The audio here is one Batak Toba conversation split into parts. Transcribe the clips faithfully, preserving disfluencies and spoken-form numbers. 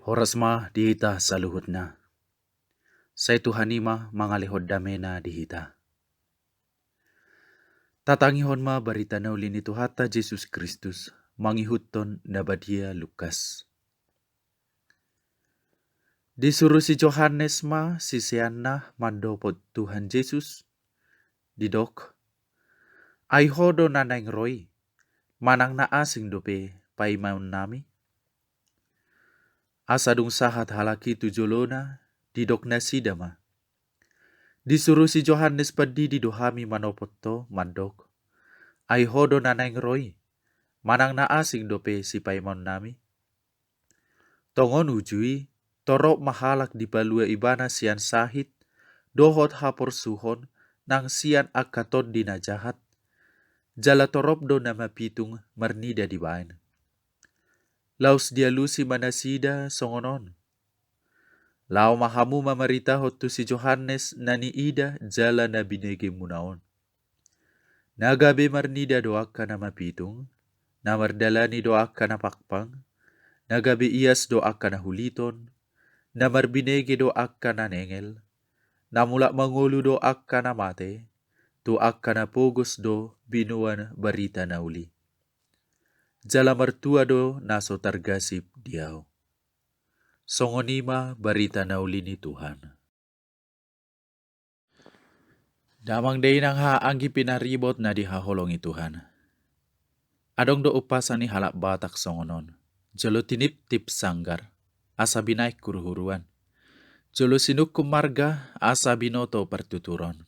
Horas ma di hita saluhutna. Sai Tuhan i ma mangalehon damena di hita. Tatangihon ma barita na uli ni Tuhanta Jesus Kristus mangihuthon na badia Lukas. Disuru si Johannes ma siseanna mandapot Tuhan Jesus, didok: Ai Ho do na naeng ro i, manang na asing dope paimaonnami? Asa dung sahat halak i tu jolona, didok nasida ma: Disuru si Johannes Pandidi do hami manopot Ho, mandok: Ai Ho do na naeng ro i, manang na asing dope sipaimaonnami? Tongon uju i, torop ma halak dipalua ibana sian sahit dohot haporsuhon nang sian angka tondi na jahat, jala torop do na mapitung marnida dibaen. Laos dialusi ma nasida songon on: Laho ma hamu mamaritahon tu si Johannes na niida jala na binegemuna on. Na gabe marnida do angka na mapitung, na mardalani do angka na pangpang, na gabe ias do angka na huliton, na marbinege do angka na nengel, na mulak mangolu do angka na mate, tu angka na pogos do binoan barita na uli. Jala martua do na so targasip di Ahu. Songon i ma barita na uli ni Tuhan. Damang dainang haha anggi pinaribot na dihaholongi Tuhan. Adong do umpasa ni halak Batak songon on: Jolo tiniptip sanggar, asa binahen huruhuruan. Jolo sinungkun marga, asa binoto partuturon.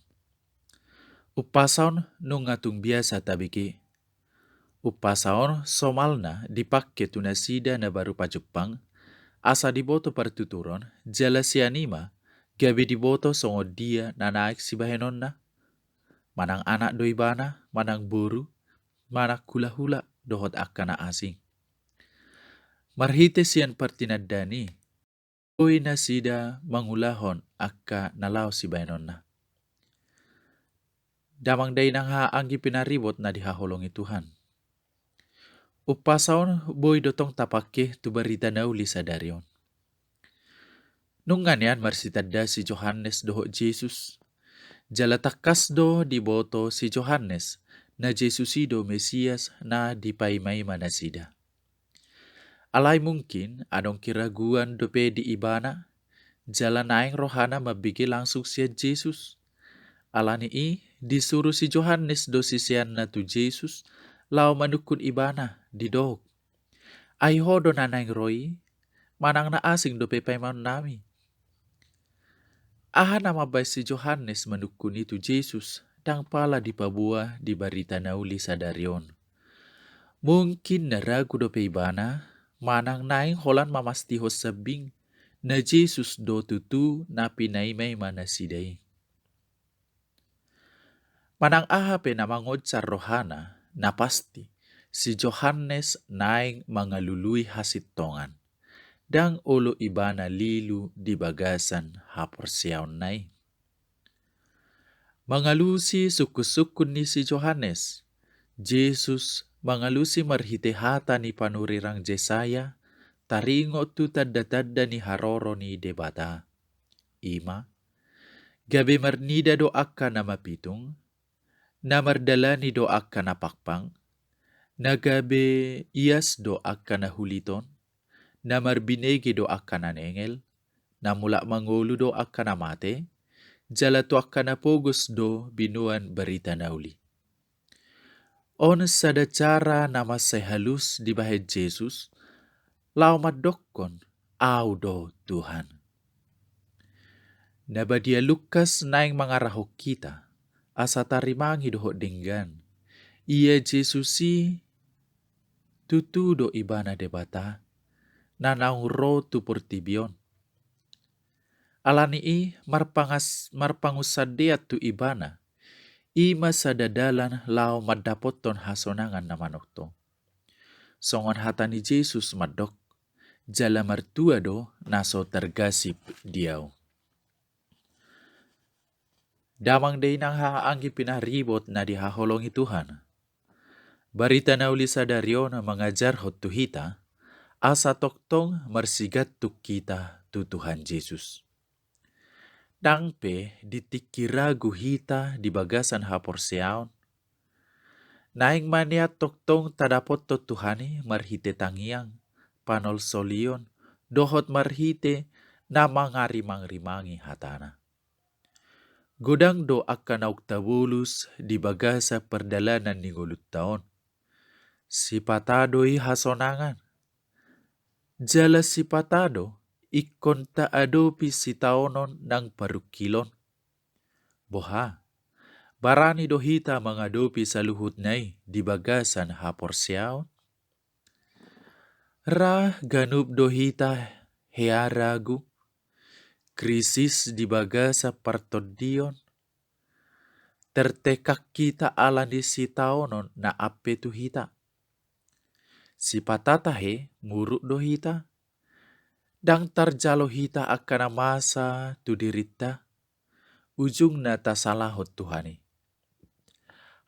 Umpasa on nunga tung biasa tabege. Umpasa on somalna dipangke tu nasida na baru pajumpang, asa diboto partuturon, jala sian i ma gabe diboto songon dia na naeng sibahenonna. Manang anak do ibana, manang boru, manang hulahula dohot angka na asing. Marhite sian partinandan i, boi nasida mangulahon angka na laho sibahenonna. Damang dainang haha anggi pinaribot na dihaholongi Tuhan. Umpasa on boi do tong tapangke tu barita na uli sadari on. Nunga nian marsitanda si Johannes dohot Jesus. Jala tangkas do diboto si Johannes na Jesus i do Mesias na dipaimaima nasida. Alai mungkin adong keraguan dope di ibana, jala naeng rohana mambege langsung sian Jesus. Alani i, disuru si Johannes do siseanna tu Jesus laho manungkun ibana, didok: Ai Ho do na naeng ro i, manang na asing dope paimaonnami? Aha na mambahen si Johannes manungkun i tu Jesus, ndang pala dipaboa di barita na uli sadari on? Mungkin na ragu dope ibana, manang naeng holan mamastihon sambing na Jesus do tutu na pinaimaima nasida i. Manang aha pe na mangonjar rohana, na pasti si Johannes naeng mangalului hasintongan. Ndang olo ibana lilu di bagasan haporseaonna i. Mangalusi sungkunsungkun ni si Johannes, Jesus mangalusi marhite hata ni panurirang Jesaya, taringot tu tandatanda ni haroro ni Debata. I ma: Gabe marnida do angka na mapitung, na mardalani do angka na pangpang, na gabe ias do angka na huliton, na marbinege do angka na nengel, na mulak mangolu do angka na mate, jala tu angka na pogos do binoan barita na uli. On sada cara na mansai halus dibahen Jesus laho mandokkon: Ahu do Tuhan. Na badia Lukas naeng mangarahon hita asa tarimangi dohot denggan, ia Jesus i tutu do ibana Debata na naung ro tu portibi on. Alani i, marpangas-, marpangunsandean tu ibana, i ma sada dalan laho mandapothon hasonangan na manongtong. Songon hata ni Jesus mandok: Jala martua do na so targasip di Ahu. Damang dainang haha anggi pinaribot na dihaholongi Tuhan. Barita na uli sadari on mangajarhon tu hita, asa tongtong marsigantung hita tu Tuhan Jesus. Ndang pe di tingki ragu hita di bagasan haporseaon, naeng ma nian tongtong tadapothon Tuhan i marhite tangiang, panolsolion, dohot marhite na mangarimangrimangi hatana. Godang do angka naung tabolus di bagasan pardalanan ni ngolunta on. Sipata do i hasonangan. Jala sipata do ingkon taadopi sitaonon nang parungkilon. Boha, barani do hita mangadopi saluhutna i di bagasan haporseaon? Ra ganup do hita hea ragu, krisis di bagasan partondion, tertekan hita ala ni sitaonon na ampe tu hita. Sipata tahe muruk do hita. Ndang tarjalo hita angka na masa tu dirinta, ujungna tasalahon Tuhan i.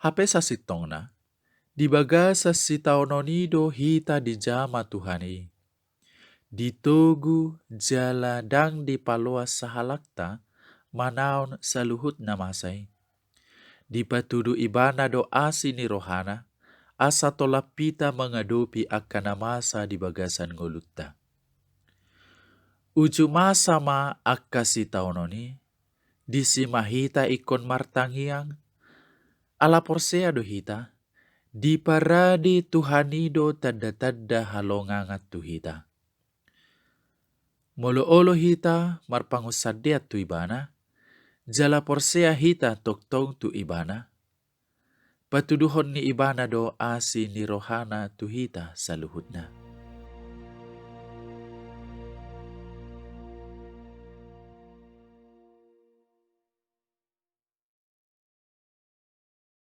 Hape sasintongna, di bagasan sitaonon i do hita dijama Tuhan i. Ditogu jala ndang dipaloas sahalakta manaon saluhut na masa i. Dipatudu Ibana do asi ni rohana, asa tolap hita mangadopi angka na masa di bagasan ngolunta. Uju masa ma angka sitaonon i, disi ma hita ingkon martangiang, ala porsea do hita, diparade Tuhan i do tanda-tanda halongangan tu hita. Molo olo hita marpangunsandean tu Ibana, jala porsea hita tongtong tu Ibana, patuduhon ni Ibana do asi ni rohana tu hita saluhutna.